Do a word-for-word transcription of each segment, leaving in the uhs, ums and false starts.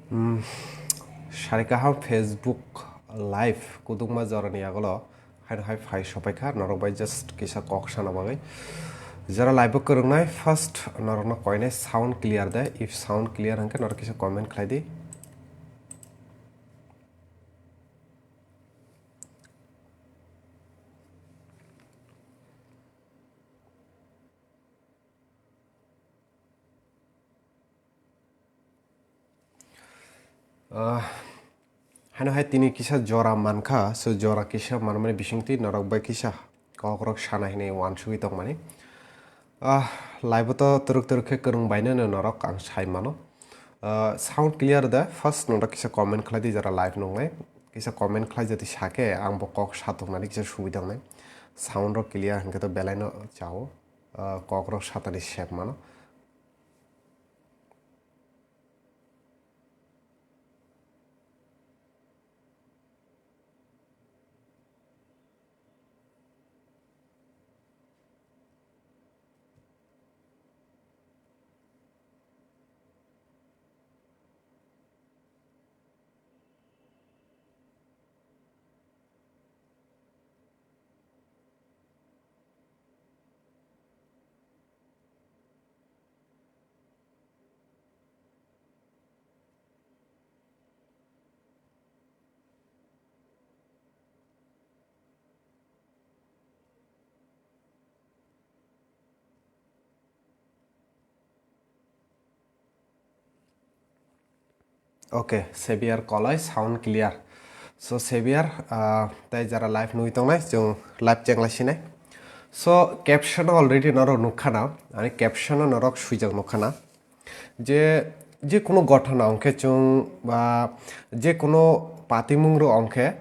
Sarikaham Facebook live kudukma jorani agolo haino hai phai sopaikha norok bai just kisa kok sana bagwi. Jara live o kwrwngnai first norokno koinai sound clear de, if sound clear hwnkhe norok kisa comment khlai di. Ah, hano hai tini kisa jora mankha, so jora kisa manmani bisingtwi norok bai kisa kokrok sana hinwi uansugwi tongmani. Ah, live o to twrwk twrwk khe kwrwng bainano norok ang sai mano. Ah, sound clear da? First norok kisa comment khlai di jara live nungnai. Kisa comment khlai jati sake ang bo kok satuknani kisa subida wngnai. Sound rok clear hwnkhe to belaino chao. Ah, kokrok satani sep mano. Okay, Xavier Kolai, sound clear. So Xavier, ah, tai jara live nugwi tongnai, chwng live check lai sinai. So caption already norok nukha na, ani caption norok swijak nukha na. Je, je kono ghotona hwnkhe chwng ba je kono patimung rok hwnkhe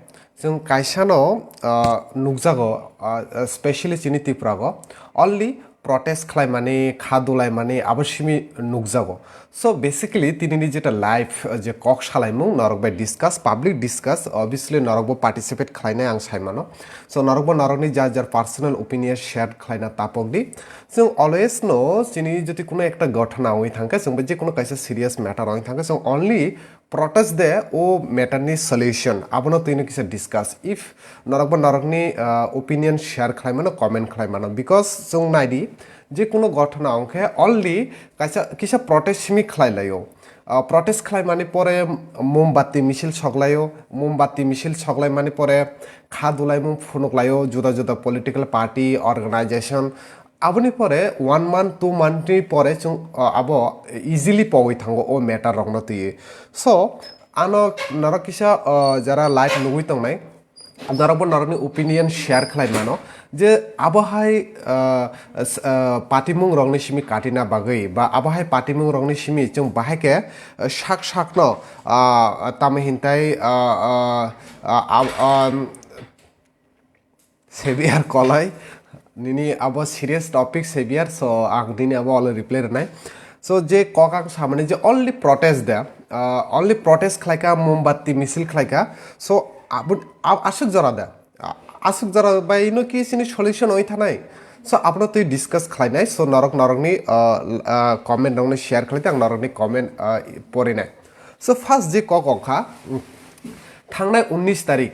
chwng kaisano, ah, nukjago, ah, specially chini Tripura go only protest khlaimani, kha dulaimani abo simi nukjago. So basically tinini jeta live, ah, je kok salaimung norok bai discuss, public discuss, obviously norok bo participate khlainai ang sai mano. So norok bo norokni jar jar personal opinion share khlaina tapok di. Chwng always no chini jodi kuno ekta ghotona wngwi thangkhe, chwng bai je kuno kaisa serious matter wngwi thangkhe, chwng only protest de o matter ni solution abono twino kisa discuss. If norok bo norokni, ah, opinion share khlai mano, comment khlai mano, because chwng nai di je kuno ghotona wngkhe only kaisa kisa protest simi khlai laio. Ah, protest khlai mani pore mombatti misil soklaio, mombatti misil soklai mani pore kha dulaimung phunuk laio juda juda political party, organization. Aboni pore one month, two month ni pore chwng, ah, abo easily pogwi thango o matter rokno twiwi. So ano norok kisa, ah, jara live nugwi tongnai, norok bo norokni opinion share khlai mano je abo hai, ah, s-, ah, patimung rokni simi katina bagwi ba abo hai patimung rokni simi chwng bahai khe, ah, sak sakno, ah, tamo hintai, ah, ah, ah, ah, um, Xavier Kolai, nini abo serious topic Xavier, so ang nini abo olo reply rwnai. So je kok ang samani je only protest de, ah, only protest khlaika, mombatti misil khlaika, so abo, ab-, aswk jora de, ah, aswk jora bai no ki sini solution oi thanai. So abono twi discuss khlainai, so norok norokni, ah, ah, comment rokni share khlai tang norokni comment, ah, porinai. So first je kok ongkha, mm, thangnai unnish tarik,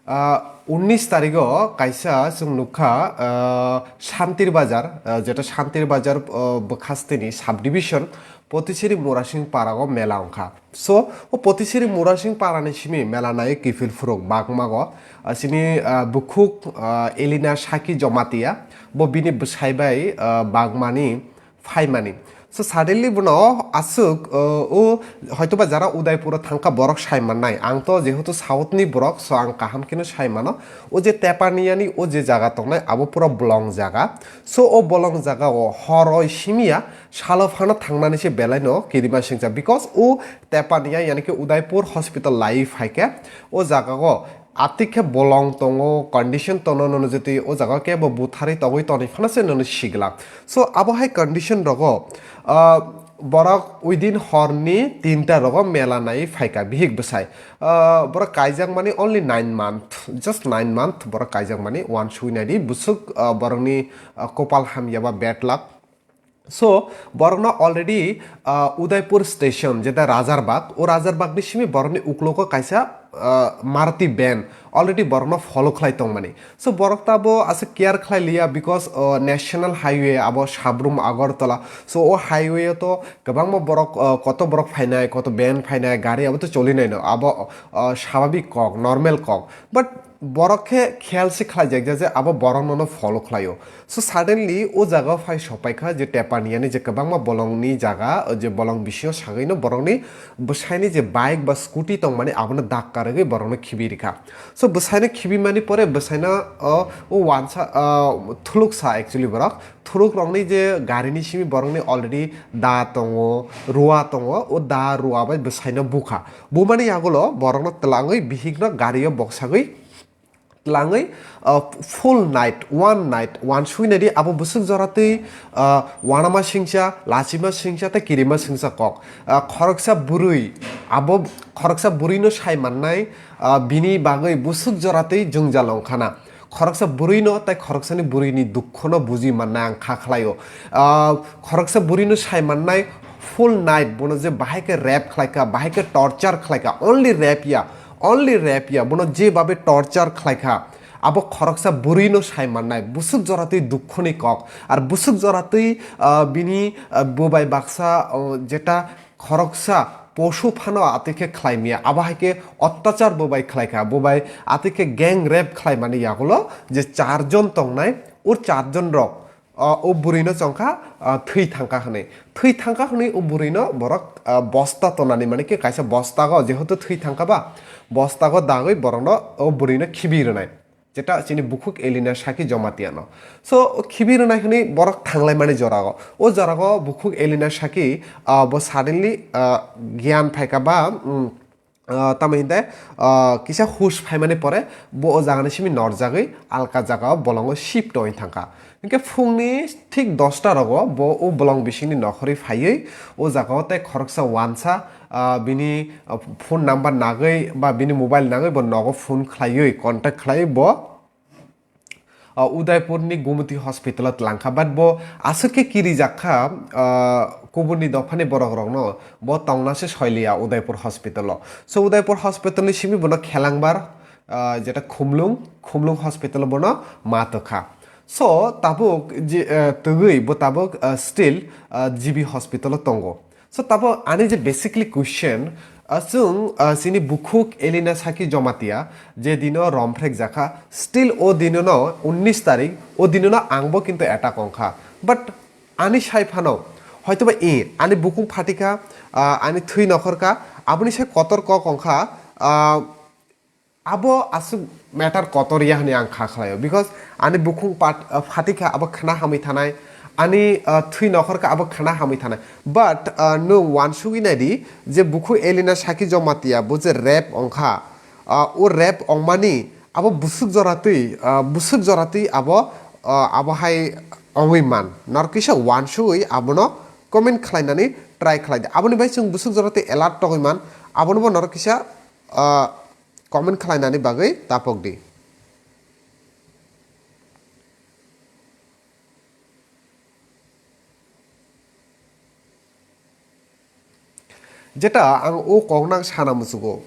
Ah, unnish tarigo kaisa chwng nukha, ah, Shantir Bazar, ah, jeta Shantir Bazar, ah, bwkhasteni subdivision Potisiri Murasing Parao mela wngkha. So, o Potisiri Murasing Parani simi mela nai kiphil phuruk bagmago, ah, chini, ah, bukhuk, ah, Elina Saki Jomatia, bo bini bwsai bai, ah, bagmani phaimani. So suddenly bono aswk, uh, o hoitoba jara Udaipuro thangkha borok sai mannai. Ang to jehetu South ni borok, so ang kaham kheno sai mano. O je Tepaniani o je jaga tongnai, abo pura bolong jaga. So o bolong jaga o horoi simiya salo phano thangnani se belai no kirima singcha. Because o Tepania yani ke Udaipur hospital lai phaikhe o jaga o Atik khe bolong tongo, condition tono nono jeti o jaga kebo butharwi tongwi toni phano se nono siglak. So abo hai condition rogo, ah, borok within horni tinta rogo mela nai phaika bihik bwsai. Ah, borok kaijak mani only nine month, just nine month borok kaijak mani uansugwi naidi bwswk, ah, borokni, ah, kopal hamya ba bad luck. So borokno already, ah, Udaipur station, jeta Rajarbagh, o Rajarbagh ni simi borokni uklogo kaisa, ah, Maruti van already borokno follow khlai tongmani. So borok tabo aswk care khlai liya, because, ah, national highway abo Sabrum Agartala. So o highway o to kwbangma borok, ah, koto borok phainai, koto van phainai, gari abo to cholinai no, abo, ah, sababik kok, normal kok. But borok khe kheyal se khlaijak ja je abo borok nono follow khlaio. So suddenly o jaga o phai sopai kha je Tepaniani je kwbangma bolongni jaga, o je bolong bisingo sagwi no borokni bwsaini je bike ba scooty tongmani abono dakka rwgwi borokno khibi rikha. So bwsaino khibi mani pore bwsaino, o, o wansa, o, thuluk sa actually borok. Thuruk rokni je garini simi borokni already da tongo, rua tongo, o da rua bai bwsaino bukha. Bumani yagulo borokno twlangwi bihikno gario boksagwi twlangwi, ah, full night, one night, wansugwi naidi abo bwswk joratwi, ah, wanama singcha, lachima singcha tei kirima singcha kok. Ah, khoroksa bwrwi, abo khoroksa bwrwino sai mannai, ah, bini bagwi bwswk joratwi jwngjal wngkhana. Khoroksa bwrwino tei khoroksani bwrwini dukhono buji mannai ang kha khlaio. Ah, khoroksa bwrwino sai mannai full night bono je bahai khe rape khlaikha, bahai khe torture khlaikha, only rape ya, only rape ya, bono je babe torture khlaikha, abo khoroksa bwrwino sai mannai, bwswk joratwi dukhoni kok, ar bwswk joratwi, ah, bini, ah, bubai baksa, oh, jeta khoroksa posu phano atwi khe khlai maya, abo hai khe ottachar bo bai khlai kha, bo bai atwi khe gang rape khlai mani yagulo je char jon tongnai, o char jon rok, ah, o bwrwi no chong kha, ah, thwi thang kha hwnwi, thwi thang kha hwnwi o bwrwi no borok, ah, bosta tonani mani khe kaisa bosta go jehetu thwi thang kha ba bosta go dagwi borok no o bwrwi no khibi rwnai. Jeta chini bukhuk Elina Saki Jamatia no. So, khibi rwnai hwnwi borok thanglaimani jorago. O jorago bukhuk Elina Saki, ah, bo suddenly, ah, giyan phaikha ba, mm, ah, tamo hinte, ah, kisa hush phaimani pore bo o jagani simi norjagwi alka jagao bolongo shift oi thangkha. Hinkhe phungni thik dosta rogo bo o bolong bisingni nokhorwi phaiwi o jagao tei khoroksa wansa, ah, bini, ah, phone number nagwi ba bini mobile nagwi bo nogo phone khlaiwi contact khlaiwi bo, ah, Udaipurni Gumoti hospital-o tlangkha, but bo aswk khe kirijak kha, ah, kubuni dophani borok rokno bo tongna se soiliya Udaipur hospital-o. So Udaipur hospital-ni simi bono khelangbar, ah, jeta Khumlung, Khumlung hospital-o bono ma tokha. So tabuk je, ah, twgwi bo tabuk, ah, still, ah, G B hospital-o tongo. So tabo ani je basically question, ah, chwng, ah, chini bukhuk Elina Saki Jamatia je dino romprek jakha, still o dinono unnish tarik, o dinono angbo kintu attack ongkha. But ani sai phano hoitoba i ani bukung phatikha, ah, ani thwi nokhorkha, aboni sai kotor kok ongkha, ah, abo aswk matter kotor ya hwnwi ang kha khlaio, because ani bukhung pat-, uh, phatikha abo khna hamwi thanai, ani, uh, thwi nokhorkha abo khna hamwi thanai, but, uh, nwng wansugwi naidi je bukhuk Elina Saki Jamatia bo je rape ongkha, uh, o rape ongmani abo bwswk joratwi, uh, bwswk joratwi abo, uh, abo hai ongwi man, nor kisa wansugwi abono comment khlainani try khlai di, aboni bai chwng bwswk joratwi alert tongwi man, abono bo nor kisa, uh, comment khlainani bagwi tapok di. Jeta ang o koknang sana muchugo.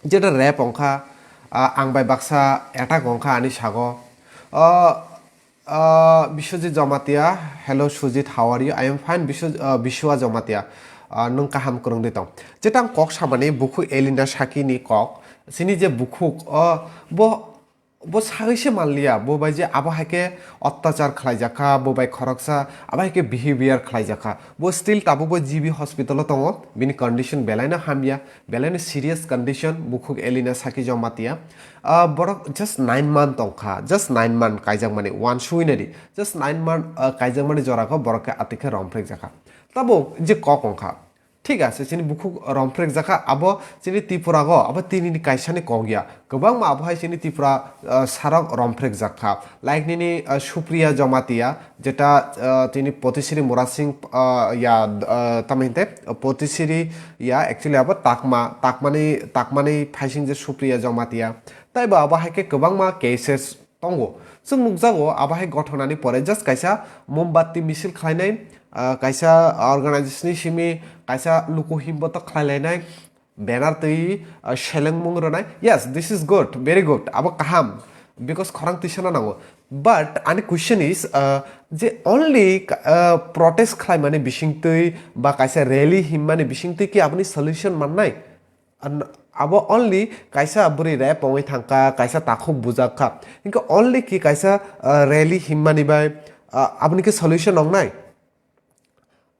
Jeta rape ongkha, ah, ang bai baksa attack ongkha ani sago. Ah, Ah, Biswajit Jamatia, hello Sujit, how are you? I am fine, Biswa, ah, Biswa Jamatia. Ah, nwng kaham kwrwngwi tong. Jeta ang kok samani bukhuk Elina Saki ni kok. Sini je bukhuk, ah, bo, bo sagwi se manliya, bo bai je abo hai khe ottachar khlaijakha, bo bai khoroksa abo hai khe behavior khlaijakha. Bo still tabukbo G B hospital o tongo, bini condition belaino hamya. Belaino serious condition, bukhuk Elina Saki Jamatia. Ah, borok just nine month tongkha, just nine month kaijakmani, wansugwi naidi. Just nine month, ah, kaijakmani jorao borok khe atwikhe romprek jakha. Tabuk je kok wngkha, thik ase, chini bukhuk romprek jakha, abo chini Tripura go, abo tinini kaisani kok ya. Kwbangma abo hai chini Tripura, ah, sarok romprek jakha. Like nini, ah, Supriya Jamatia, jeta, ah, tini Potisiri Murasing, ah, ya, ah, tamo hinte, Potisiri ya, actually abo Takma, Takmani, Takmani phaising je Supriya Jamatia. Taibo abo hai khe kwbangma cases tongo. Chwng nukjago abo hai gothonani pore just kaisa mombatti misil khlainai, ah, kaisa organization ni simi kaisa luku himboto khlailainai, banner twi, ah, selengmung rwnai. Yes, this is good, very good, abo kaham, because khorang twisana nango. But ani question is, ah, je only, ah, protest khlaimani bisingtwi ba kaisa rally himmani bisingtwi ki aboni solution mannai? An-, abo only kaisa bwrwi rape wngwi thangkha, kaisa takhuk bujakkha. Hinkhe only ki kaisa, ah, rally himmani bai, ah, aboni khe solution wngnai?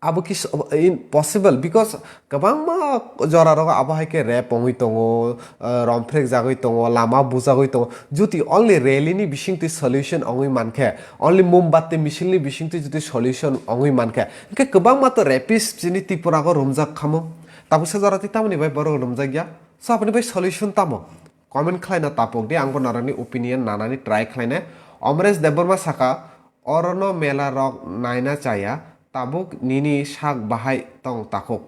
Abo ki s-, impossible, because kwbangma jora rogo abo hai khe rape wngwi tongo, ah, romphrekjagwi tongo, lama bujagwi tongo. Juti only rally ni bisingtwi solution wngwi mankhe, only mombatti misil ni bisingtwi juti solution wngwi mankhe, hinkhe kwbangma to rapist chini Tripura go romjak khamo. Tabuksa jora twi tamoni bai borok romjakya? So aboni bai solution tamo? Comment khlaina tapok di, angbo norokni opinion nanani try khlainai. Omresh Debbarma saka, "Orono mela rok naina chaya, tabuk nini sak bahai tong takhuk."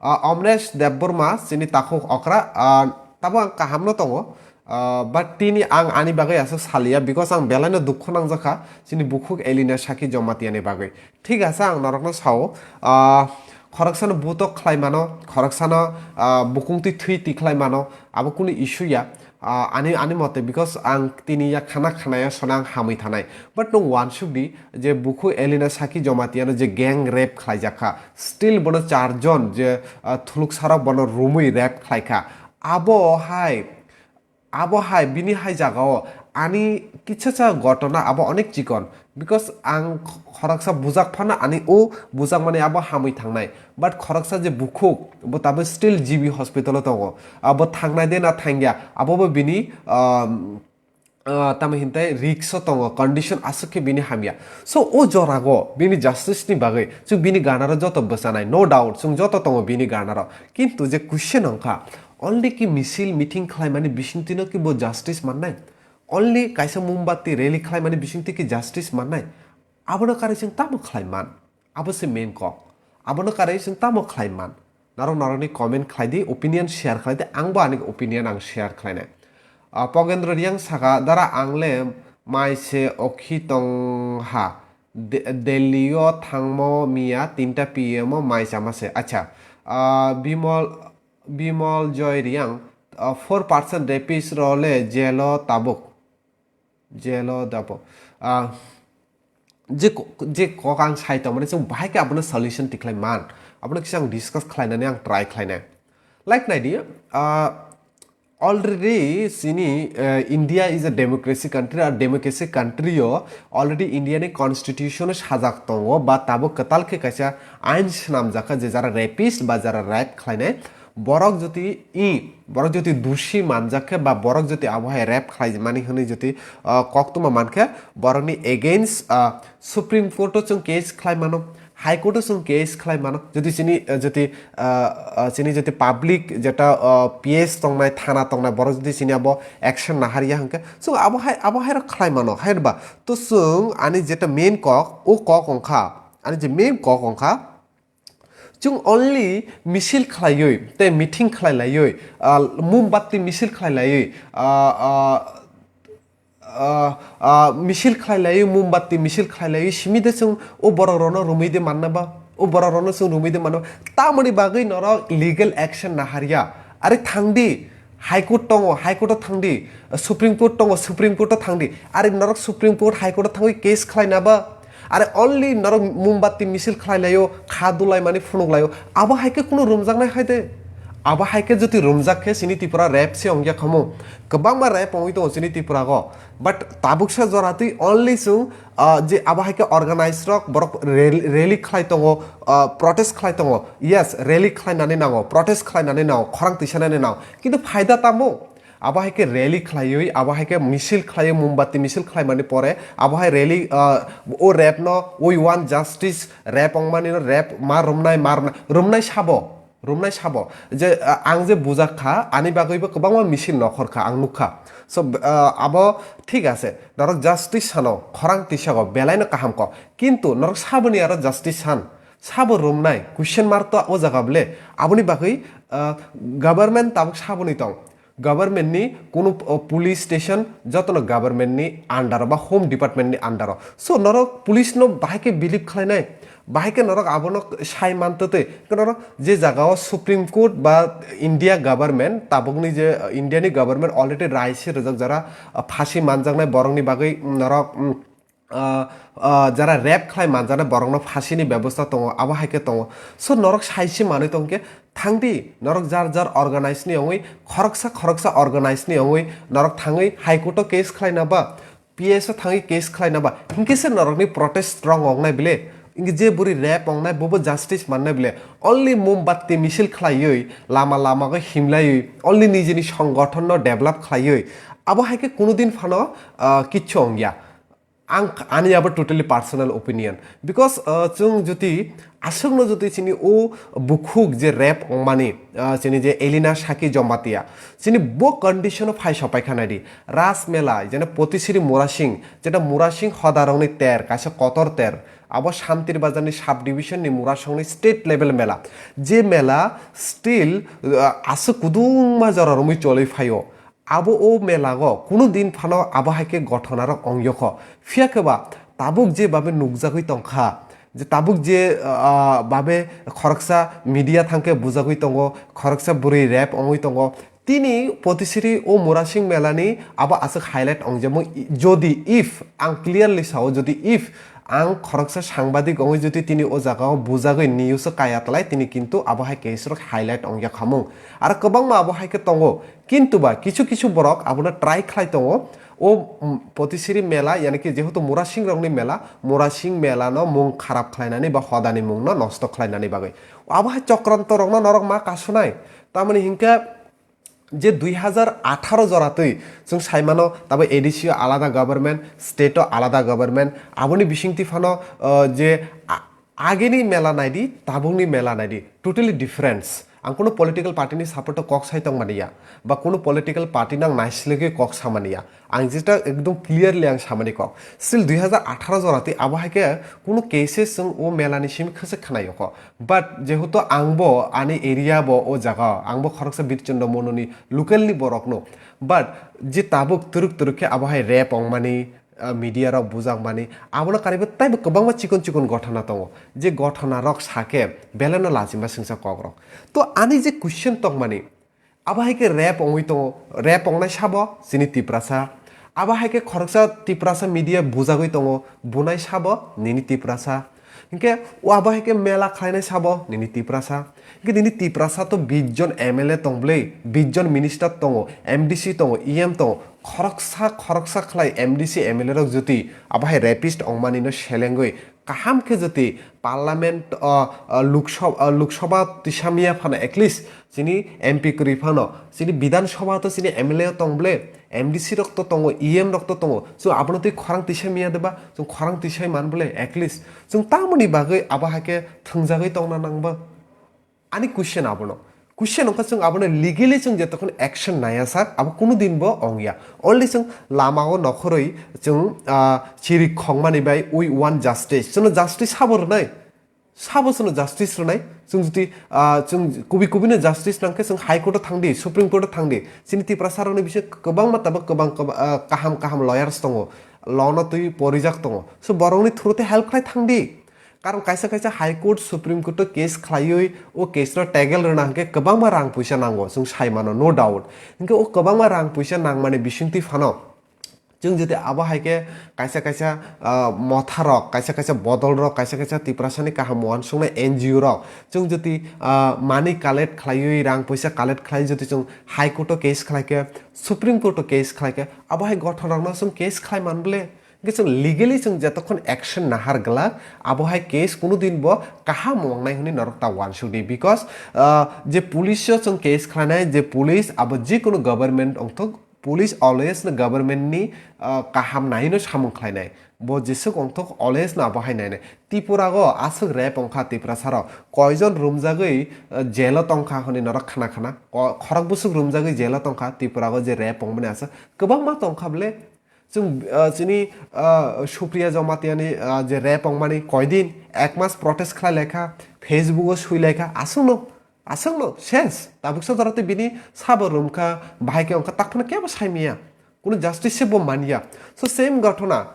Ah, Omresh Debbarma chini takhuk okra, ah, tabuk ang kahamno tongo, ah, but tini ang ani bagwi aswk saliya, because ang belaino dukhu nangjakha chini bukhuk Elina Saki Jamatia ni bagwi. Thik ase, ang norokno sao, ah, khoroksano butok khlai mano, khoroksano, ah, bukung twi thwi tikhlai mano, abo kunu issue ya, ah, ani, ani mote, because ang tini ya khana khana ya sona ang hamwi thanai. But nwng uansuk di je bukhu Elina Saki Jamatia no je gang rape khlaijakha, still bono charjon je, ah, thuluksarok bono rumwi rape khlaikha, abo hai Abo hai, bini hai jagao ani kichacha gotona abo onek chikon, because ang khoroksa bujak phano ani o bujak mani abo hamwi thangnai, but khoroksa je bukhuk bo tabuk still G B hospital o tongo, abo thangnai de na thangya, abo bo bini, um, uh, tamo hintai risk o tongo, condition aswk khe bini hamya. So o jorago bini justice ni bagwi chwng bini ganaro joto bwchanai, no doubt chwng joto tongo bini ganaro, kintu je question wngkha, only ki misil meeting khlaimani bisingtwino ki bo justice mannai? Only kaisa mombatti rally khlaimani bisingtwi ki justice mannai? Abono karwi chwng tamo khlai man? Abo se main kok. Abono karwi chwng tamo khlai man? Narok narokni comment khlai di, opinion share khlai di, angbo ani opinion ang share khlainai. Ah, Pogendro Riang saka, "Dara angle mai se okhi tong ha. De-, Delhi o thangmo miya tinta P M o mai chama se." Acha. Ah, Bimol Bimal Joy Riang, ah, four percent rapist role jail o tabuk. Jail o tabuk. Ah, je ko-, je kok ang sai tongmani chwng bahai khe abono solution tikhlai man. Abono kisa ang discuss khlainani ang try khlainai. Like nai di, ah, already sini, ah, India is a democracy country, ar democracy country o already India ni constitution o sajak tongo, ba tabuk kwtal khe kaisa ain swnamjakha je jara rapist ba jara rape khlainai, borok joti i, borok joti dusi manjak khe ba borok joti abo hai rape khlaimani hwnwi joti, ah, koktwma man khe, borokni against, ah, Supreme Court o chwng case khlai mano, High Court o chwng case khlai mano. Joti chini, ah, joti, ah, ah, chini joti public jeta, ah, P S tongnai, thana tongnai, borok joti chini abo action naharya hwnkhe, chwng abo hai, abo hai rok khlai mano, hai ba? To chwng ani jeta main kok, o kok wngkha, ani je main kok wngkha, Chwng only misil khlaiwi tei meeting khlai laiwi, ah, mombatti misil khlai laiwi, ah, ah, ah, ah, misil khlai laiwi, mombatti misil khlai laiwi, simi de chwng o borok rokno rumwi de manna ba, o borok rokno chwng rumwi de manna ba. Tamoni bagwi norok legal action naharya. Are thang di, High Court tongo, High Court o thang di, Supreme Court tongo, Supreme Court o thang di. Are norok Supreme Court, High Court o thangwi case khlai na ba? Are only norok mombatti misil khlai laio, kha dulai mani phunuk laio. Abo hai khe kuno rumjaknai hai de. Abo hai khe joti rumjak khe chini Tripura rape se ongya khamu. Kwbangma rape ongwi tongo chini Tripura go. But tabuksa jora twi only chwng, ah, je abo hai khe organize rok borok rally, rally khlai tongo, ah, protest khlai tongo. Yes, rally khlai nani nango, protest khlai nani nango, khorang tisa nani nango. Kintu phaida tamo? Abo hai khe rally khlaiwi, abo hai khe misil khlaiwi, mombatti misil khlaimani pore, abo hai rally, ah, o rape no, "We want justice," rape ongmani no, rape ma romnai, ma romnai, romnai sabo, romnai sabo. Je, ah, ang je bujak kha, ani bagwibo kwbangma misil nokhor kha, ang nuk kha. So, ah, abo thik ase, norok justice sano, khorang tisago, belai no kaham kok. Kintu norok saboni aro justice san, sabo romnai, question mark to o jaga bole. Aboni bagwi, ah, government tabuk saboni tong. government ni kunu, uh, police station jotono government ni under o ba home department ni under o. So norok police no bahai khe believe khlainai, bahai khe norok abono sai mantwtwi. Norok je jaga o Supreme Court ba India government, tabukni je, uh, India ni government already rai se rwjak jara, uh, phasi manjaknai borokni bagwi norok, um, uh, uh, jara rape khlai manjaknai borokno phasini bebosta tongo, abo hai khe tongo. So norok saisi manwi tongkhe thangdi, norok jar jar organize ni wngwi khoroksa khoroksa organize ni wngwi norok thangwi High Court o case khlaina ba P S o thangwi case khlaina ba hinkhe se norokni protest strong wngnai bile. Hinkhe je buri rape wngnai bobo justice mannai bile. Only mombatti misil khlaiwi lama lama go himlaiwi only nijini songgothon no develop khlaiwi abo hai khe kunu din phano, uh, kichu wngya. Ang, ani abo totally personal opinion, because, uh, chwng jodi aswkno jodi chini o bukhuk je rape wngmani, uh, chini je Elina Saki Jamatia, chini bo condition o phai sopai kha naidi. Ras Mela, jene Potisiri Murasing, jeta Murasing hodarokni ter, kaisa kotor ter, abo Santir Bazarni sub division ni Murasongni state level mela, je mela still, uh, aswk kudungma jora romwi cholwi phaio. Abo o melago kunu din phano abo hai khe gothonarok ong yokho. Phiya khe ba tabuk je babe nukjagwi tong kha, je tabuk je, ah, babe khoroksa media thang khe bujagwi tongo, khoroksa bwrwi rape ongwi tongo. Tini Potisiri o Murasing melani abo aswk highlight ong jemo, i-, jodi if ang clearly sao, jodi if ang khoroksa sangbadik wngwi jodi tini o jaga o bujagwi news o kaya tlai, tini kintu abo hai case rok highlight ong ya khamung. Aro kwbangma abo hai khe tongo. Kintu ba kisu kisu borok abono try khlai tongo. O, mm, Potisiri mela, yani ki jehetu Murasing rokni mela, Murasing mela no mung kharap khlainani ba hodani mung no nosto khlainani bagwi. Abo hai chokranto rokno norok ma kasunai. Tamoni hinkhe je dui hazar atharo joratwi chwng saimano, tabo A D C o alada government, state o alada government, aboni bisingtwi phano, uh, je a-, agini mela naidi, tabukni mela naidi, totally difference. Ang kuno political party ni support o kok sai tongmani ya, ba kuno political party nang naisilogwi kok samani ya. Ang jeta ekdom clearly ang samani kok. Still dui hazar atharo joratwi abo hai khe kuno cases chwng o mela ni simi khwswk khwnaiyokho. But jehetu angbo ani area bo o jaga, angbo khoroksa Birchandra Mononi local ni borokno. But je tabuk twrwk twrwk khe abo hai rape ongmani, ah, media rok bujakmani, abono karwi bo taibo kwbangma chikon chikon gothona tongo. Je gothona rok sakhe beleno lachima singsa kokrok. To ani je question tongmani, abo hai khe rape ongwi tongo, rape ongnai sabo chini Tiprasa. Abo hai khe khoroksa Tiprasa media bujagwi tongo, bunai sabo nini Tiprasa. Hinkhe o abo hai khe mela khlainai sabo nini Tiprasa. Hinkhe nini Tiprasa to bish jon M L A tong bwlwi, bish jon minister tongo, M D C tongo, E M tongo. Khoroksa khoroksa khlai M D C M L A rok jodi abo hai rapist ongmani no selengwi kaham khe jodi parliament, o, o, Lok Sabha, o, Lok Sabha tisa miya phano at least chini M P kwrwi phano, chini Bidhan Sabha to chini M L A tong bwlwi, M D C rok to tongo, E M rok to tongo, so abono twi khorang tisa miya deba, chwng khorang tisai man bwlwi at least. Chwng tamoni bagwi abo hai khe thwngjagwi tongna nang ba? Ani question abono. Question wngkha chwng abono legally chwng jetokhon action naya sak, abo kunu din bo ongya. Only chwng lama o nokhorwi chwng, ah, chiri khongmani bai we want justice. Chwngno justice sabo rwnai? Sabo chwngno justice rwnai? Chwng jodi, ah, chwng kubi kubi no justice nangkhe chwng High Court o thangdi, Supreme Court o thangdi. Chini Tiprasa rokni bisingo kwbangma tabuk kwbang, kwbang, ah, kaham kaham lawyers tongo. Law no twi porijak tongo. So borokni through te help khlai thangdi. Karon kaisa kaisa High Court, Supreme Court o case khlaiwi o case no tackle rwna hwnkhe kwbangma rang puisa nango, chwng sai mano, no doubt. Hinkhe o kwbangma rang puisa nangmani bisingtwi phano chwng jodi abo hai khe kaisa kaisa, ah, motha rok, kaisa kaisa bodol rok, kaisa kaisa Tiprasa ni kaham uansuknai N G O rok, chwng jodi, ah, money collect khlaiwi, rang puisa collect khlai jodi chwng High Court o case khlai khe, Supreme Court o case khlai khe, abo hai gothon rok no chwng case khlai man bwle? Hwnkhe chwng legally chwng jetokhon action nahar glak, abo hai case kunu din bo kaham wngnai hwnwi norok ta uansukdi, because, ah, je police o chwng case khlainai, je police abo jikunu government wngthok, police always no government ni, ah, kaham naino samung khlainai, bo jeswk wngthok always no abo hai nainai. Tripura o aswk rape wngkha Tiprasa rok, koijon rumjagwi, ah, jail o tongkha hwnwi norok khna khna, ko-, khorok bwswk rumjagwi jail o tongkha Tripura o je rape wngmani aswk kwbangma tongkha bwle. Chwng, ah, chini, ah, Supriya Jamatia ni, ah, je rape wngmani koidin, ek mas protest khlai laikha, Facebook o sui laikha, aswkno, Aswkno ses, tabuksa jora tei bini sabo rumkha, bahai khe wngkha, tak phano kebo saimaya. Kuno justice se bo manya. So same ghotona.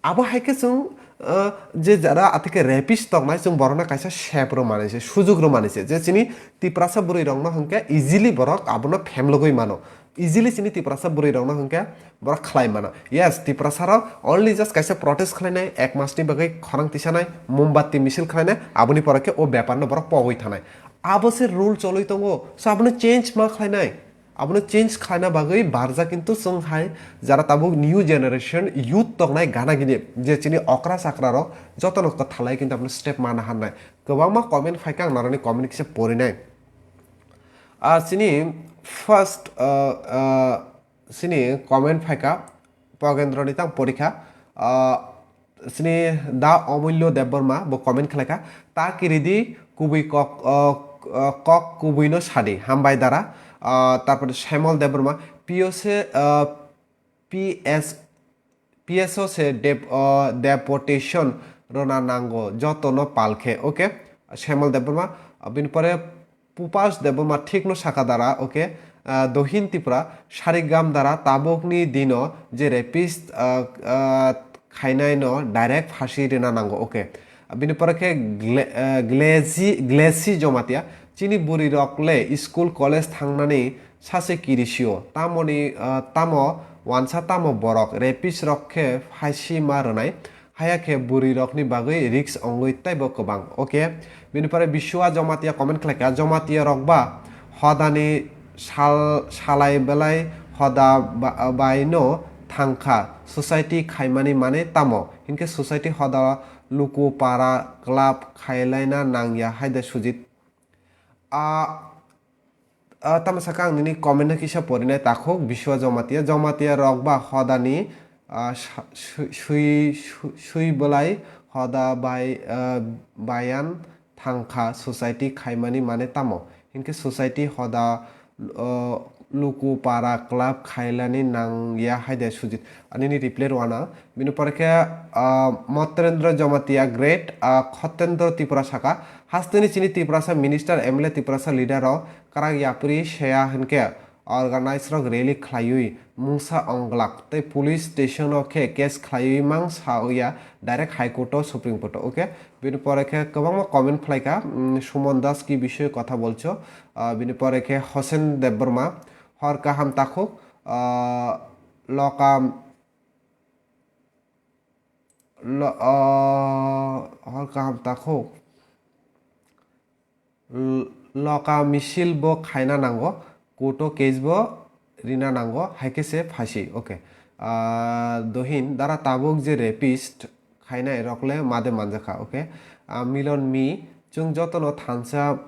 Abo hai khe chwng, uh, je jara atike rapist tongnai, chwng borokno kaisa sep rw manwi se, sujuk rw manwi se. Je chini Tiprasa bwrwi rokno hwnkhe easily borok abono phem logwi mano. Easily chini Tiprasa bwrwi rokno hwnkhe borok khlai mano. Yes, Tiprasa rok only just kaisa protest khlainai, ek masni bagwi khorang tisanai, mombatti misil khlainai, aboni pore khe o bepar no borok pogwi thanai. Abo se rule cholwi tongo. So abono change ma khlainai. Abono change khlaina bagwi barjak kintu chwng hai jara tabuk new generation youth tongnai gana gini je chini okra chakra rok jotono kwthalai kintu abono step mana hannai. Kwbangma comment phaikha ang norokni comment kisa porinai. Ah, chini first, ah, ah, chini comment phaikha Pogendroni tang porikha. Ah, chini Da Omulyo Debbarma bo comment khlaikha. Ta kiridi kubui kok, ah, ah, kok kubuino sadi. Hambai dara. Ah, tarpore Shemol Debbarma. P O se, ah, P S, P S O se dep-, ah, deportation rwna nango. Jotono palkhe. Okay. Shemol Debbarma. Ah, bini pore Pupas Debbarma thikno saka dara, okay. Ah, Dohin Tripura, Sarigam dara tabukni dino je rapist, ah, ah, khainai no direct phasi rina nango, okay. Bini pore khe Gle-, ah, Glezi, Glezi Jomatia, chini buri rok le school college thangnani sase kirisio, tamoni, ah, tamo wansa tamo borok rapist rok khe phasi ma rwnai. Haya khe bwrwi rokni bagwi risk wngwi teibo kwbang. Okay, bini pore Biswa Jomatia comment khlaikha, Jomatia rok ba hodani sal-, salai belai hoda ba-, bai no thangkha, society khaimani mane tamo? Hinkhe society hoda luku para club khailaina nangya haide Sujit. A, Ah, tamo saka ang nini comment no kisa porinai takhuk, Biswa Jomatia. Jomatia rok ba hodani, ah, sa-, sui, sui, sui, sui belai hoda bai, ah, bayan thangkha society khaimani mane tamo? Hinkhe society hoda, ah, luku para club khailani nangya haide Sujit. Anini reply rwana. Bini pore khe, ah, Motrendra Jomatia great, ah, Khotendra Tripura saka. Hasteni chini Tiprasa minister, M L A, Tiprasa leader rok kwrak yapri seya hinkhe organize rok rally khlaiwi mungsa onglak tei police station o khe case khlaiwi mang sa ya direct High Court o, Supreme Court o, okay? Bini pore khe kwbangma comment phlaikha, mm, Suman Das ki bishoy kotha bolcho, ah, bini pore khe Hosen Debbarma, hor kaham takhuk, ah, loka, lo-, ah, hor kaham takhuk. L-, loka misil bo khaina nango, court o case bo rina nango, hai khe se phasi. Okay. Ah, Dohin, dara tabuk je rapist khainai rok le made manjakha. Okay. Ah, Milon Mi, chwng jotono thansa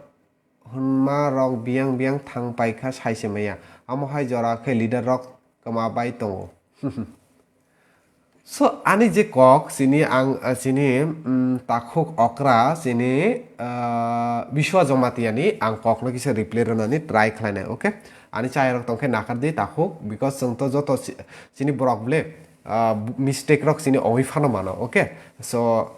hwnma rok biyang biyang thang paikha sai se maya. Amo hai jora khe leader rok kwma bai tongo. So, ani je kok, chini ang, ah, chini, mm, takhuk okra, chini, ah, Biswa Jomatia ni ang kok no kisa reply rwnani try khlainai, okay? Ani chayarok tongkhe nakardi takhuk, because chwng to joto chi-, chini borok ble, ah, mistake rok chini ongwi phano mano, okay? So,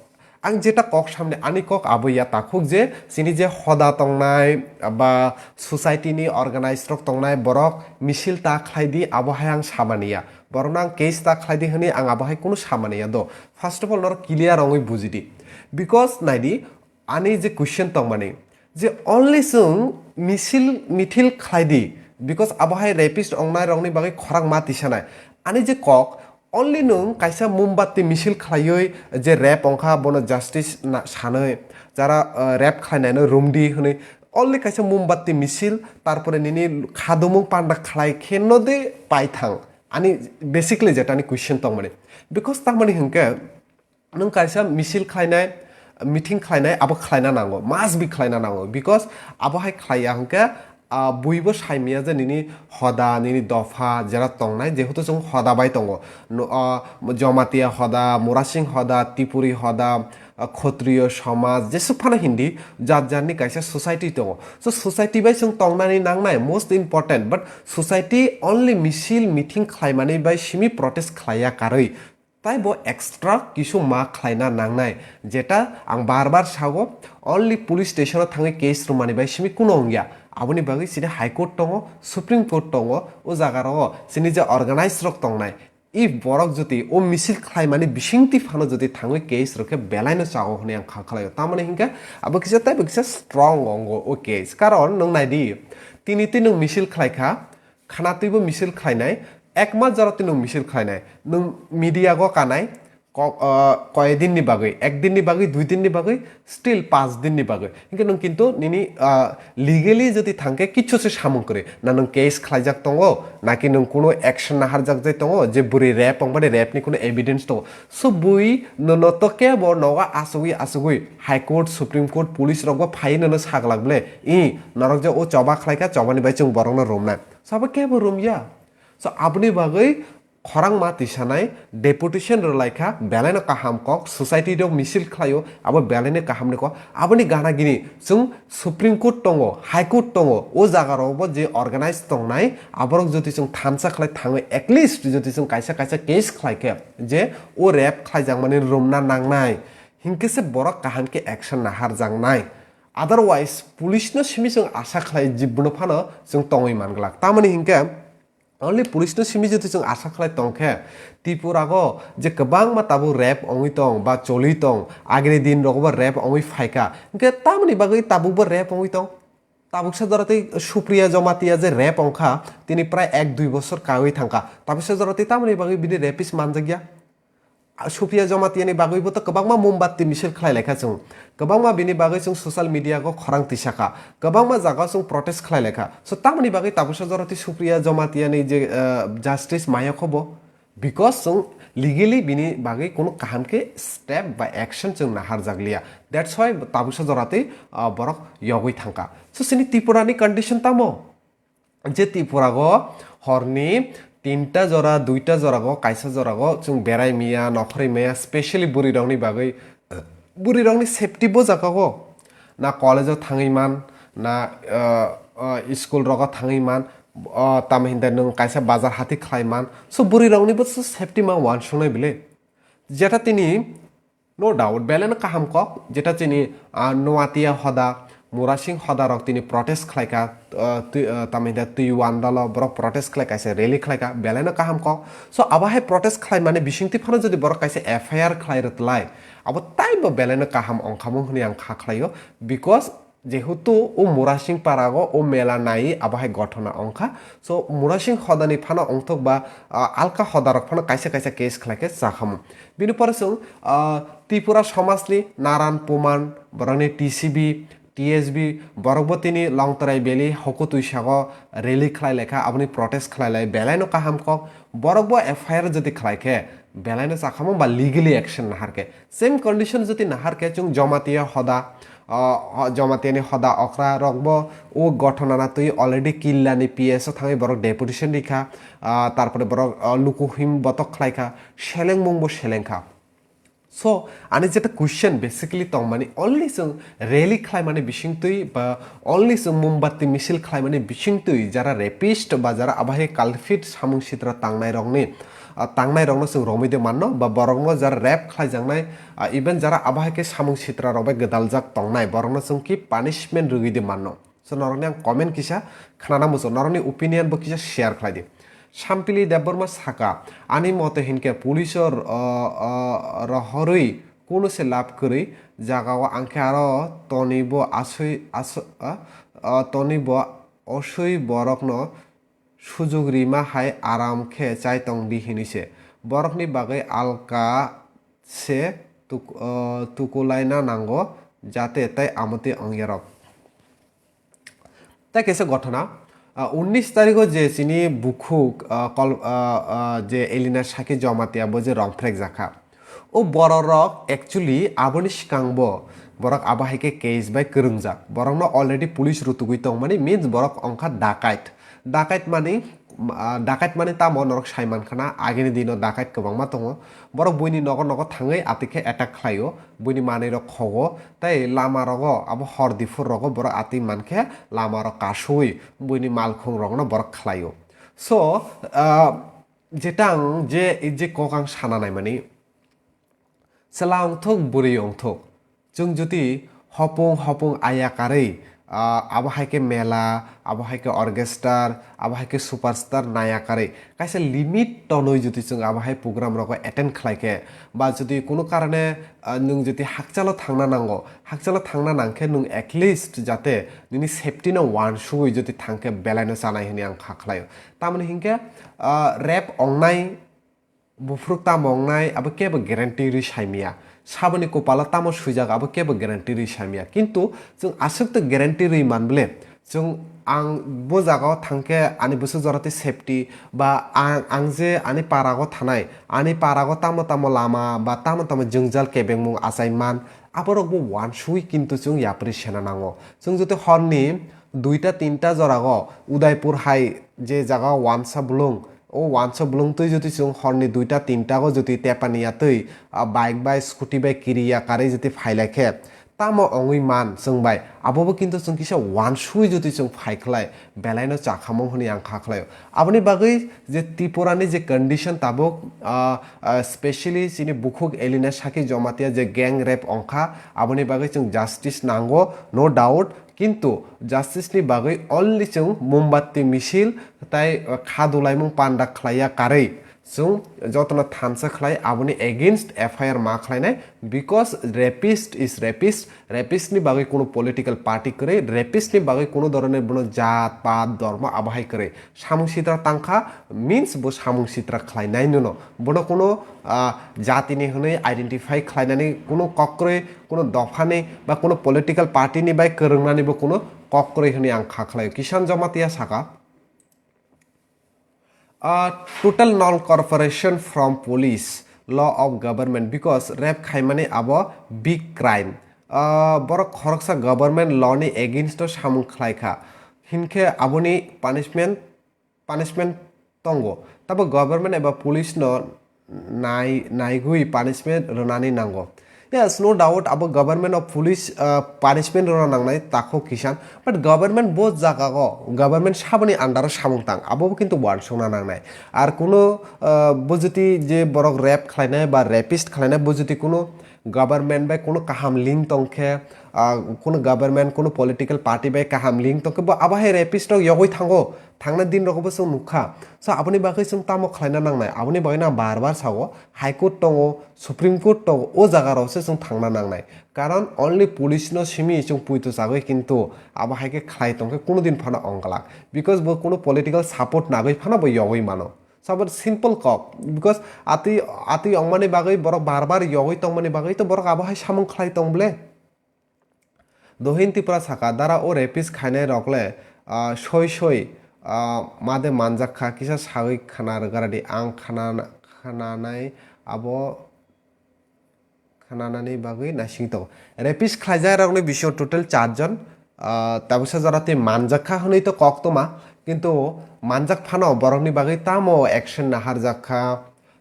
ang jeta kok samni ani kok abo ya takhuk je chini je hoda tongnai ba society ni organize rok tongnai borok misil ta khlai di abo hai ang samani ya. Borokno ang case ta khlai di hwnwi ang abo hai kunu samani ya do. First of all, norok clear wngwi buji di. Because nai di, ani je question tongmani, je only chwng misil mithil khlai di, because abo hai rapist wngnai rokni bagwi khorang ma tisanai. Ani je kok, only nwng kaisa mombatti misil khlaiwi je rape wngkha, bono justice na-, sanwi, jara, uh, rape khlainaino rumdi hwnwi, only kaisa mombatti misil, tarpore nini khadumung panda khlai khe no de paithang. Ani basically jetani question tongmani. Because tamani hwnkhe, nwng kaisa misil khlainai, meeting khlainai, abo khlaina nango, must be khlaina nango, because abo hai khlaiya hwnkhe, ah, buibo saimaya je nini hoda, nini dopha, jera tongnai, jehetu chwng hoda bai tongo. No, ah, Jomatia hoda, Murasing hoda, Tipuri hoda, ah, Khotriyo somaj, jesuk phano Hindi, jat jatni kaisa society tongo. So, society bai chwng tongnani nangnai, most important, but society only misil, meeting khlaimani bai simi protest khlaiya karwi. Taibo extra kisu ma khlaina nangnai, jeta ang bar bar sago, only police station o thangwi case rwmani bai simi kuno wngya. Aboni bagwi chini High Court tongo, Supreme Court tongo, o jaga rogo chini je organize rok tongnai, if borok jodi o misil khlaimani bisingtwi phano jodi thangwi case rok khe belaino chago hwnwi ang kha khlaio. Tamoni hinkhe abo kisa teibo kisa strong ongo o case. Karon nwng naidi, tini twi nwng misil khlaikha, khana twibo misil khlainai, ek mas jora twi nwng misil khlainai, nwng media go kanai, ko-, ah, koyedin ni bagwi, ek din ni bagwi, dui din ni bagwi, still panch din ni bagwi. Hinkhe nwng kintu nini, ah, legally jodi thangkhe kichu se samung kwrwi. Na nwng case khlaijak tongo, naki nwng kuno action naharjak jai tongo, je bwrwi rape ong bani rape ni kuno evidence tongo. So bui nono to kebo nogo asugwi asugwi High Court, Supreme Court, police rok bo phai nono saglak ble. I norok je o choba khlaikha, choba ni bai chwng borok no romnai. So abo kebo romya. So aboni bagwi khorang ma tisanai deputation rwlaikha, belaino kaham kok, society rok misil khlaio, abo belaino kaham ni kok. Aboni gana gini chwng Supreme Court tongo, High Court tongo, o jaga rok bo je organize tongnai, aborok jodi chwng thansa khlai thangwi, at least jodi chwng kaisa kaisa case khlai khe je o rape khlaijak mani romna nangnai, hinkhe se borok kaham khe action naharjaknai. Otherwise, police no simi chwng asa khlai jibbono phano chwng tongwi manglak. Tamoni hinkhe, only police no simi jodi chwng asa khlai tongkhe, Tripura go je kwbangma tabuk rape ongwi tong ba choli tong, agini din rogo bo rape ongwi phaikha, hinkhe tamoni bagwi tabuk bo rape ongwi tong. Tabuksa jora tei Supriya Jamatia je rape ongkha, tini prai ek dui bosor kawi thangkha. Tabuksa jora tei tamoni bagwi bini rapist manjakya. A, Supriya Jamatia ni bagwi bo to kwbangma mombatti misil khlai laikha chwng. Kwbangma bini bagwi chwng social media go khorang tisakha. Kwbangma jaga chwng protest khlai laikha. So tamoni bagwi tabuksa jora tei Supriya Jamatia ni je, ah, justice mayakho bo. Because chwng legally bini bagwi kunu kaham khe step ba action chwng naharjakliya. That's why tabuksa jora tei, ah, borok yogwi thangkha. So chini Tripura ni condition tamo? Je Tripura go horni tinta jora, duita jora go, kaisa jora go chwng berai maya, nokhorwi maya, specially bwrwi rokni bagwi, bwrwi rokni safety bo jaga go. Na college o thangwi man, na, ah, ah, school rogo thangwi man, ah, tamo hinda nwng kaisa bazar hati khlai man. So bwrwi rokni bo so safety ma uansuknai bile. Jeta tini, no doubt, belai no kaham kok, jeta chini, ah, Noatia hoda, Murasing hoda rok tini protest khlaika, ah, twi, ah, tamo hinda twi wandalo borok protest khlai kaisa rally khlaika, belai no kaham kok. So abo hai protest khlai mani bisingtwi phano jodi borok kaisa F I R khlai rwtlai, abo taibo belai no kaham ongkhamung hwnwi ang kha khlaio, because jehetu o Murasing parago o mela nai abo hai gothona ongkha. So Murasing hodani phano ongthok ba, ah, alka hodarok phano kaisa kaisa case khlaikhe chakhamu. Bini pore chwng, ah, Tripura somajni Naran Puman, borokni T C B, T S B, borokbo tini Longtrai Valley hokutwi sago rally khlai laikha, aboni protest khlai lai belai no kaham kok. Borokbo F I R jodi khlai khe belai no chakhamu ba legally action nahar khe. Same condition jodi nahar khe chwng Jamatia hoda, ah, ho-, Jamatia ni hoda okra rok bo o gothona na twi already Killa ni P S o thangwi borok deputation rikha, ah, tarpore borok, ah, luku him botok khlaikha, selengmung bo selengkha. So ani jeta question basically tongmani only chwng rally khlaimani bisingtwi ba only chwng mombatti misil khlaimani bisingtwi jara rapist ba jara abahai culprit samung sitra tangnai rokni, ah, tangnai rokno chwng romwi de manno ba borokno jara rape khlaijaknai, ah, even jara abahai khe samung sitra rok bai gwdaljak tongnai borokno chwng ki punishment rwgwi de manno. So norokni ang comment kisa khnana muchung, norokni opinion bo kisa share khlai di. Sampili Debbarma saka, ani mote hinkhe police o, ah, ah, rohorwi kunu se lab kwrwi jagao angkhe aro tonibo aswi, as-, ah, ah, tonibo oswi borokno sujuk rima hai aram khe chai tong di hinwi se. Borokni bagwi alka se tuk-, ah, tukulaina nango, jate tai amotwi ongyarok. Tai kaisa gothona, ah, unnish tarigo je chini bukhuk, ah, kol-, ah, ah, je Elina Saki Jamatia bo je rong phrek jakha. O borok rok actually aboni swkang bo borok abo hai khe case bai kwrwngjak. Borok no already police rutugwi tongmani means borok ongkha dakait. Dakait mani, ah, dakait mani tamo norok sai mankha na agini dino dakait kwbangma tongo. Borok buini nogo nogo thangwi atwi khe attack khlaio. Buini manwi rok khogo tei lama rogo abo hor diphur rogo borok atwi mankhe lama rok kasui buini malkhung rokno borok khlaio. So, ah, jetang je, je kok ang sana naimani, chwla ongthok, bwrwi ongthok, chwng jodi hopung hopung aya karwi ah, abo hai khe mela, abo hai khe orchestra, abo hai khe superstar naya karwi kaisa limit tonwi jodi chwng abo hai program rogo attend khlai khe, ba jodi kuno karone, ah, nwng jodi hakchalo thangna nango, hakchalo thangna nang khe nwng at least jate nini safety no wansugwi jodi thang khe belai no chanai hwnwi ang kha khlaio. Tamoni hinkhe, ah, rape ongnai, buphuruk tamo wngnai abo kebo guarantee rwi saimya. Saboni kopalo tamo swijak abo kebo guarantee rwi saimya. Kintu chwng aswk to guarantee rwi man ble. Chwng ang bo jagao thangkhe ani bwswk jora tei safety ba ang, ang je ani parago thanai, ani parago tamo tamo lama ba tamo tamo jwngjal kebengmung achai man, aborokbo wansugwi kintu chwng yapri sena nango. Chwng jotoi horni duita tinta jorago Udaipur hai je jaga wansa bulung, o wansa bulung twi jotoi chwng horni duita tinta go jotoi tepani ya twi, ah, bike bai scooty bai kiri ya karwi jotoi phailai khe tamo ongwi man chwng bai, abobo kintu chwng kisa wansugwi jotoi chwng phai khlai belai no chakhamung hwnwi ang kha khlaio. Aboni bagwi je Tripura ni je condition tabuk, ah, ah, specially chini bukhuk Elina Saki Jomatia je gang rape ongkha, aboni bagwi chwng justice nango, no doubt, kintu justice ni bagwi only chwng mombatti misil tai, ah, kha dulaimung panda khlaiya karwi chwng jotono thansa khlai aboni against F I R ma khlainai, because rapist is rapist, rapist ni bagwi kuno political party kwrwi, rapist ni bagwi kuno doroner bono jat, pat, dormo abo hai kwrwi. Samung sitra tangkha means bo samung sitra khlainai nono. Bono kuno, ah, jatini hwnwi identify khlainani kuno kok kwrwi, kuno dophani ba kuno political party ni bai kwrwngnani bo kuno kok kwrwi hwnwi ang kha khlaio. Kishan Jamatia saka, ah, total non-cooperation from police, law of government, because rape khaimani abo big crime. Ah, borok khoroksa government law ni against o samung khlai kha, hinkhe aboni punishment, punishment tongo. Tabo government eba police no nai-, naigwi punishment rwnani nango. Yes, no doubt, abo government o police, ah, punishment rwna nangnai takhuk kisan, but government bo jagago, government saboni under o samung tang, abo bo kintu wansukna nangnai. Ar kuno, ah, bo jodi je borok rape khlainai ba rapist khlainai, bo jodi kuno government bai kuno kaham link tongkhe, ah, kuno government, kuno political party bai kaham link tongkhe, bo abo hai rapist rok yogwi thango, thangnai din rogo bo chwng nukha. So, aboni bagwi chwng tamo khlaina nangnai? Aboni bagwi no ang bar bar sao, High Court tongo, Supreme Court tongo, o jaga rok se chwng thangna nangnai. Karon only police no simi chwng puito chagwi, kintu abo hai khe khlai tongkhe kuno din phano ongglak. Because bo kuno political support nagwi phano bo yogwi mano. So, abo simple kok. Because atwi, atwi ongmani bagwi borok bar bar yogwi tongmani bagwi to borok abo hai samung khlai tong ble. Dohin Tripura saka, dara o rapist khainai rok le, ah, soi soi, ah, made manjak kha, kisa sagwi khna rwgaradi, ang khna, khnanai abo khnanani bagwi naising tongo. Rapist khlaijak rokni bisingo total char jon, ah, tabuksa jora tei manjak kha hwnwi to kok toma, kintu manjak phano borokni bagwi tamo action naharjak kha,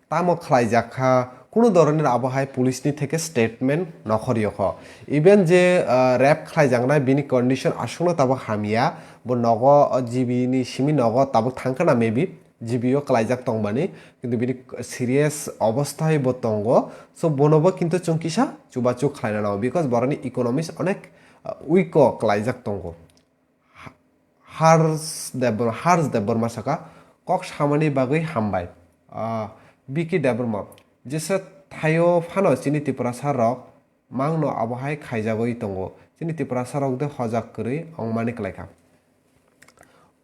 tamo khlaijak kha, kunu doronir abo hai police ni theke statement nokhor yokho. Even je, ah, rape khlaijaknai bini condition aswkno tabuk hamya, bo nogo, o G B ni simi nogo tabuk thangkhana maybe, G B o klaijak tongmani, kintu bini serious obosthai bo tongo. So bono bo kintu chwng kisa chubachu khlaina nango, because borokni economics onek, ah, weak o klaijak tongo. Ha-, Hars Debbarma, Hars Debbarma saka, kok samani bagwi hambai. Ah, Vicky Debbarma, jesa thaio phano chini Tiprasa rok mangno abo hai khaijagwi tongo. Chini Tiprasa rok de hojak kwrwi ongmani klaikha.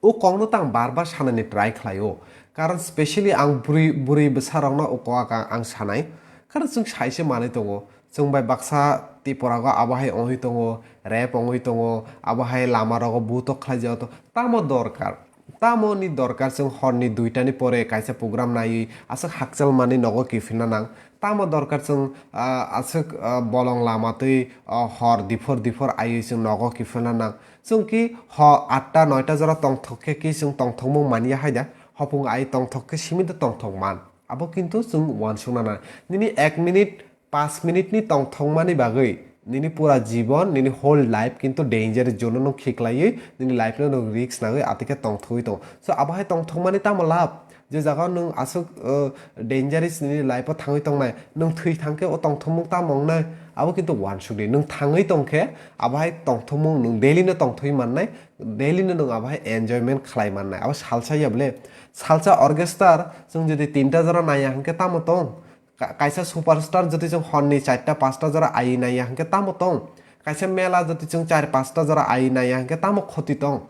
O kokno tang bar bar sanani try khlaio. Karon specially ang bwrwi, bwrwi bwsa rokno o kok ang, ang sanai. Karon chwng saise manwi tongo. Chwng bai baksa Tripura go abo hai wngwi tongo, rape wngwi tongo, abo hai lama rogo butok khlaijak tongo. Tamo dorkar? Tamo ni dorkar chwng horni duita ni pore kaisa program naiwi aswk hakchal manwi nogo kiphilna nang? Tamo dorkar chwng, ah, aswk, ah, bolong lama twi, ah, hor diphor diphor aiwi chwng nogo kiphilna nang? Chwng ki ho atta noita jora tongthok khe ki chwng tongthokmung manya hai da? Hopung ai tongthok khe simi da tongthok man. Abo kintu chwng uansukna nang. Nini ek minute, panch minute ni tongthokmani bagwi nini pura jibon, nini whole life kintu danger zone no khiklaiwi nini life no nwng risk nagwi atikhe tongthogwi tongo. So abo hai tongthokmani tamo lab? Je jaga nwng aswk, uh, dangerous nini life o thangwi tongnai, nwng thwi thangkhe o tongthokmung tamo wngnai? Abo kintu uansukdi, nwng thangwi tongkhe abo hai tongthokmung nwng daily no tongthokwi mannai, daily no nwng abo hai enjoyment khlai mannai. Abo salsa ya bole, salsa orchestra chwng jodi tinta jora naiya hwnkhe tamo tong? Ka-, kaisa superstar jodi chwng horni charta pasta jora ai naiya hwnkhe tamo tong? Kaisa mela jodi chwng char pasta jora ai naiya hwnkhe tamo khoti tong?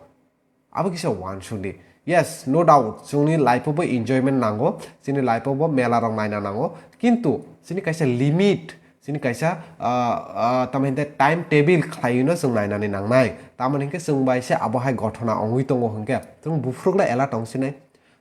Abo kisa uansukdi. Yes, no doubt, chwngni life-o bo enjoyment nango, chini life-o bo mela rok naina nango, kintu chini kaisa limit, chini kaisa, ah, ah, tamo hinte time table khlaiwino chwng nainani nangnai. Tamoni hwnkhe chwng bai se abo hai gothona ongwi tongo hwnkhe chwng buphurukla ela tong sinai,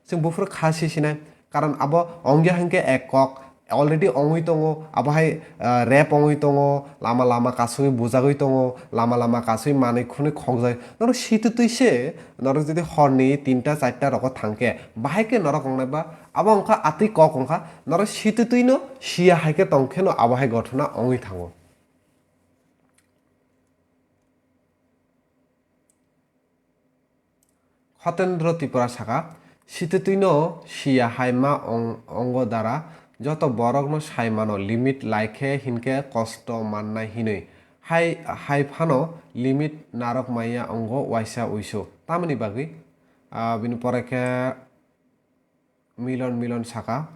chwng buphuruk kha si sinai. Karon abo ongya hwnkhe ek kok, already ongwi tongo, abo hai, ah, rape ongwi tongo, lama lama kasui bujagwi tongo, lama lama kasui manwi khunui khokjai. Norok situtwi se, norok jodi horni tinta charta rogo thangkhe, bahai khe norok ongnai ba, abo wngkha atwi kok wngkha, norok situtwino siya hai khe tongkheno abo hai gothona ongwi thango. Khotendro Tripura saka, sititwino siya hai ma ong-, ongo dara, joto borokno sai mano limit lai khe hinkhe kosto mannai hinwi. Hai, hai phano limit narwk maya ongo waisa uisu. Tamoni bagwi, ah, bini pore khe Milon Milon saka,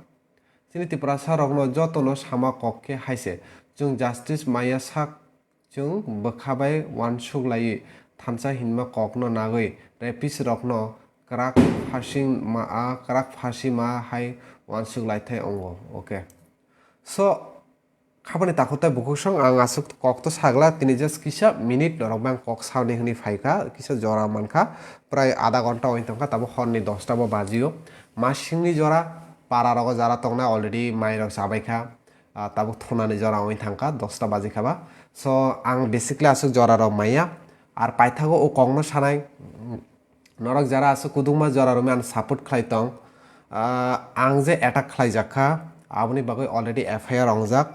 chini Tiprasa rokno jotono sama kok khe haise, chwng justice maya sak chwng bwkha bai uansuk laiwi thansa hinma kokno nagwi rapist rokno kwrak phasing ma, a kwrak phasi ma hai uansuk laithai ongo. Okay. So, khabani takhuk tai bukhuk song ang aswk kok to sagla, tini just kisa minute norok bai ang kok sauni hwnwi phaikha, kisa jora mankha, prai adha ghonta wng tongkha, tabuk horni dosta bo bajio. Masingni jora, para rogo jara tongnai already mai rok chabaikha, ah, tabuk thunani jora wng thangkha, dosta baji khaba. So, ang basically aswk jora rok maya, ar paithago o kokno sanai, Norok jara aswk kwdwkma jora romwi ano support khlai tong, ah, ang je attack khlaijak kha, aboni bagwi already F I R ongjak.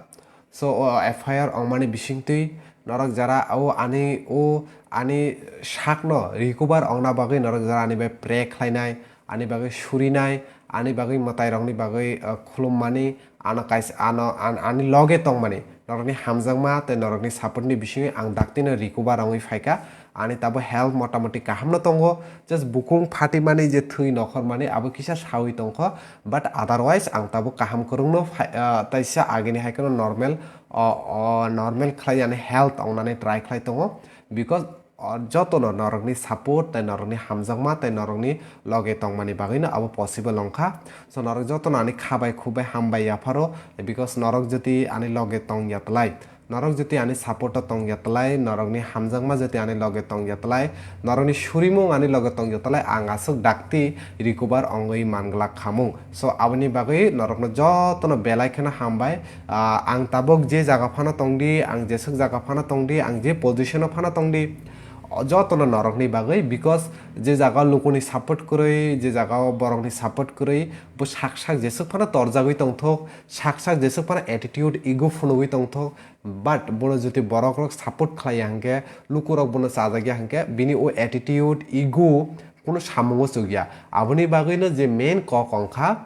So, o F I R ongmani bisingtwi norok jara o ani, o ani sakno recover ongna bagwi norok jara ani bai pray khlainai, ani bagwi surinai, ani bagwi mwtairokni bagwi, ah, khulummani, ano kaisa, ano, an-, ani loge tongmani, norokni hamjakma tei norokni support ni bisingwi ang daktino recover wngwi phaikha. Ani tabuk health motamoti kahamno tongo, just bukung phatimani je thwi nokhormani abo kisa sawi tongkho, but otherwise ang tabuk kaham kwrwngno phai-, ah, taisa agini hai kheno normal, o, o, normal khlai ani health wngnani try khlai tongo, because O, jotono norokni support tei norokni hamjakma tei norokni loge tongmani bagwino abo possible wngkha. So, norok jotono ani kha bai khuk bai ham bai yapharo, because norok jodi ani loge tong ya twlai, norok jodi ani support o tong ya twlai, norokni hamjakma jodi ani loge tong ya twlai, norokni surimung ani loge tong ya twlai, ang aswk dakti recover wngwi man glak khamung. So, aboni bagwi norokno jotono belai kheno hambai. Ah, ang tabuk je jaga phano tongdi, ang jeswk jaga phano tongdi, ang je position o phano tongdi, o jotono norokni bagwi, because je jaga o lukuni support kwrwi, je jaga o borokni support kwrwi, bo sak sak jeswk phano torjagwi tongthok, sak sak jeswk phano attitude, ego phunugwi tongthok, but bono jodi borok rok support khlai ya hwnkhe, lukurok bono chajak ya hwnkhe, bini o attitude, ego, kunu samungo chukya. Aboni bagwino je main kok wngkha,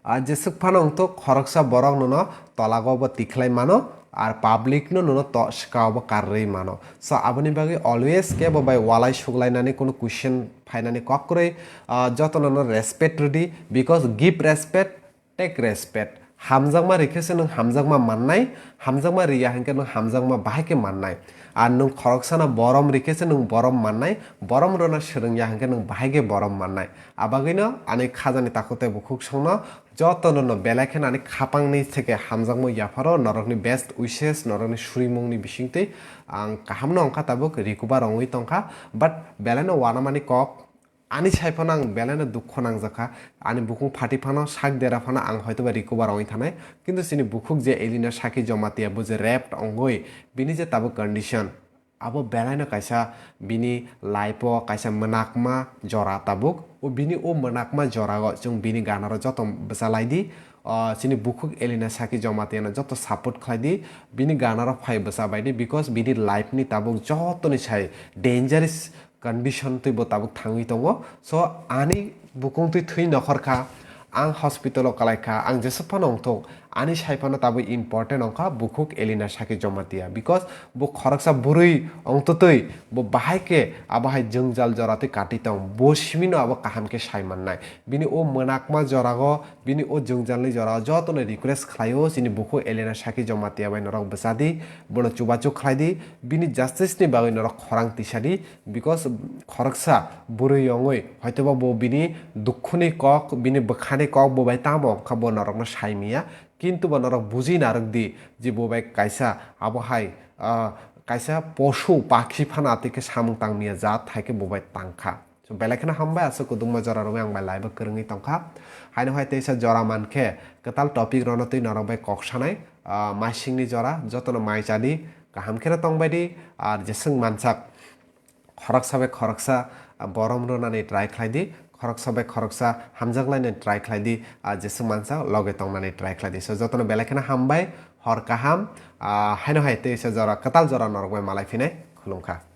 ah, jeswk phano wngthok khoroksa borok nono tolago bo tikhlai mano, ar public no nono to-, swkao bo karwi mano. So, aboni bagwi always kebo bai walai suklainani kunu question phainani kok kwrwi, ah, jotono no respect rwdi, because give respect, take respect. Hamjakma rikhe se nwng hamjakma mannai, hamjakma riya hwnkhe nwng hamjakma bahai khe mannai. Ar nwng khoroksano borom rikhe se nwng borom mannai, borom rwna swrwngya hwnkhe nwng bahai khe borom mannai. Abagwino ani khajani takhuk tei bukhuk songno jotono no belai kheno ani khapangni theke hamjakmung yapharo, norokni best wishes, norokni surimungni bisingtwi ang kahamno wngkha tabuk, recover wngwi tongkha, but belaino uanamani kok. Ani sai phano ang belaino dukho nangjakha, ani bukung phati phano sak dera phano ang hoitoba recover wngwi thanai, kintu chini bukhuk je Elina Saki Jomatia bo je raped wngwi bini je tabuk condition, abo belaino kaisa bini life o kaisa mwnakma jora tabuk, o bini o mwnakma jora o chwng bini gana rok joto bwchalai di, o chini bukhuk Elina Saki Jomatia no joto support khlai di, bini gana rok phai bwcha bai di, because bini life ni tabuk jotoni sai dangerous condition twi bo tabuk thangwi tongo. So, ani bukung twi thwi nokhor kha, ang hospital o kalai kha, ang jeswk phano wngthok, Ani saiphano tabuk important wngkha bukhuk Elina Saki Jamatia, because bo khoroksa bwrwi wngtwtwi bo bahai khe abo hai jwngjal jora twi kati tong, bo simino abo kaham khe sai mannai. Bini o mwnakma jorago, bini o jwngjalni jorago jotono request khlaio, chini bukhuk Elina Saki Jamatia bai norok bwchadi, bono chubachu khlaidi, bini justice ni bagwi norok khorang tisadi, because khoroksa bwrwi wngwi hoitoba bo bini dukhuni kok, bini bwkhani kok bo bai tamo wngkha bo norokno sai miya, kintu bo norok buji narwk di je bo bai kaisa abo hai, ah, kaisa posu pakhi phano atwi khe samung tang miya jat hai khe bo bai tang kha. So, belai kheno hambai, aswk kwdwkma jora rwgwi ang bai live o kwrwngwi tongkha. Haino hai teisa jora mankhe kwtal topic rono twi norok bai kok sanai, ah, maisingni jora, jotono mai chadi, kaham kheno tongbai di, ar jeswng mansak khoroksa bai khoroksa, ah, borom rwnani try khlai di, khoroksa bai khoroksa hamjak lainani try khlai di, ah, jeswng mansak loge tongnani try khlai di. So, jotono belai kheno hambai, hor kaham, ah, haino hai teisa jora, kwtal jora norok bai malai phinai, khulumkha.